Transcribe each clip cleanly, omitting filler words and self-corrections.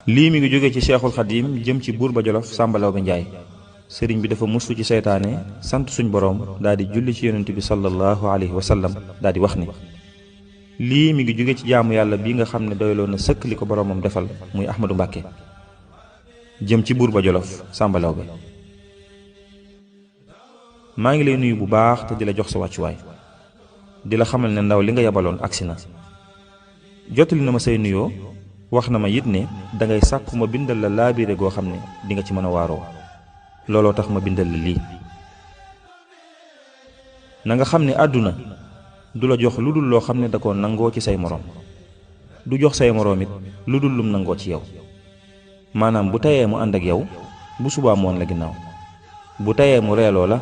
lii mi ngi jóge ci Cheikhul Khadim jëm ci buur ba Jolof Sàmba Lawbe Njaay sëriñ bi dafa muslu ci seytaane sant suñ boroom daal di julli ci yonent bi sallallahu alayhi wa sallam daal di wax ni lii mi ngi jóge ci jaamu yàlla bi nga xam ne doyloo na sëkk li ko boroomam defal muy Ahmadou Mbàkke jëm ci buur ba Jolof Sàmba Lawbe. maa ngi lay nuyu bu baax te di la jox sa wàccuwaay di la xamal ne ndaw li nga yabaloon agsi na jottali na ma say nuyoo wax na ma it ne dangay sàkku ma bindal la laabire goo xam ne di nga ci mën a waaroo looloo tax ma bindal la lii na nga xam ne àdduna du la jox lu dul loo xam ne da ko nangoo ci say moroom du jox say moroom it lu dul lum nangoo ci yow maanaam bu tayee mu ànd ak yow bu subaa mu woon la ginnaaw bu tayee mu reeloo la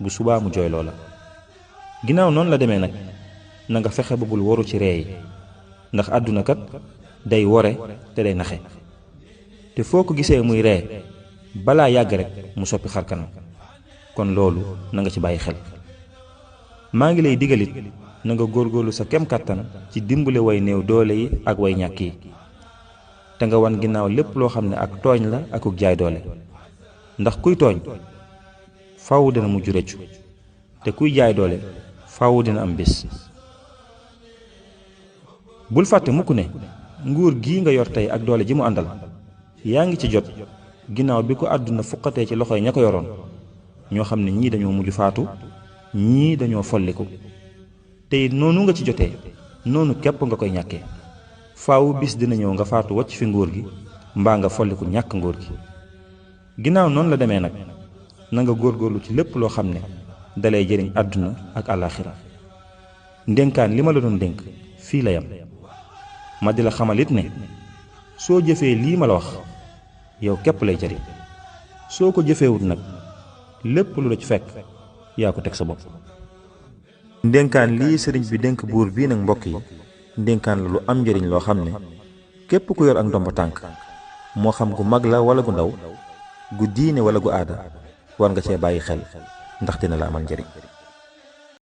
bu subaa mu jooyloo la ginnaaw noonu la demee nag na nga fexe ba bul waru ci ree yi ndax àdduna kat day wore te day naxe te foo ko gisee muy ree balaa yàgg rek mu soppi xarkanam kon loolu na nga ci bàyyi xel maa ngi lay digalit na nga góorgóorlu sa kem kàttan ci dimbale way néew doole yi ak way ñàkk yi te nga wan ginnaaw lépp loo xam ne ak tooñ la akuk jaay doole ndax kuy tooñ faaw dina mujj rëccu te kuy jaay doole faaw dina am bés bul fàtte mukk ne nguur gii nga yor tey ak doole ji mu àndal yaa ngi ci jot ginnaaw bi ko àdduna fuqatee ci loxoy ña ko yoroon ñoo xam ne ñii dañoo mujj faatu ñii dañoo folliku te it noonu nga ci jotee noonu képp nga koy ñàkkee faaw bis dina ñëw nga faatu wacc fi nguur gi mbaa nga folliku ñàkk nguur gi ginnaaw noonu la demee nag na nga góorgóorlu ci lépp loo xam ne dalay jëriñ àdduna ak àllaaxira ndénkaan li ma la doon dénk fii la yam ma di la xamal it ne soo jëfee lii ma la wax yow képp lay jëriñ soo ko jëfeewut nag lépp lu la ci fekk yaa ko teg sa bopp. ndénkaan lii sëriñ bi dénk buur bii nag mbokk yi ndénkaan la lu am njëriñ loo xam ne képp ku yor ak ndomba tànk moo xam gu mag la wala gu ndaw gu diine wala gu aada war nga cee bàyyi xel ndax dina la amal njëriñ.